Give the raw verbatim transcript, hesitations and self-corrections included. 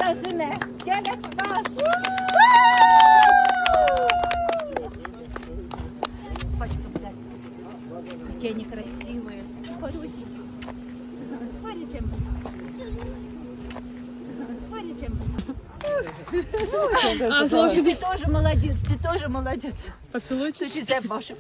Lazim e. Gelek spas. Какие они красивые. Хорошенькие. Хорошенькие. Хорошенькие. Ты тоже молодец, ты тоже молодец. Поцілуйчик. Ты же Баша.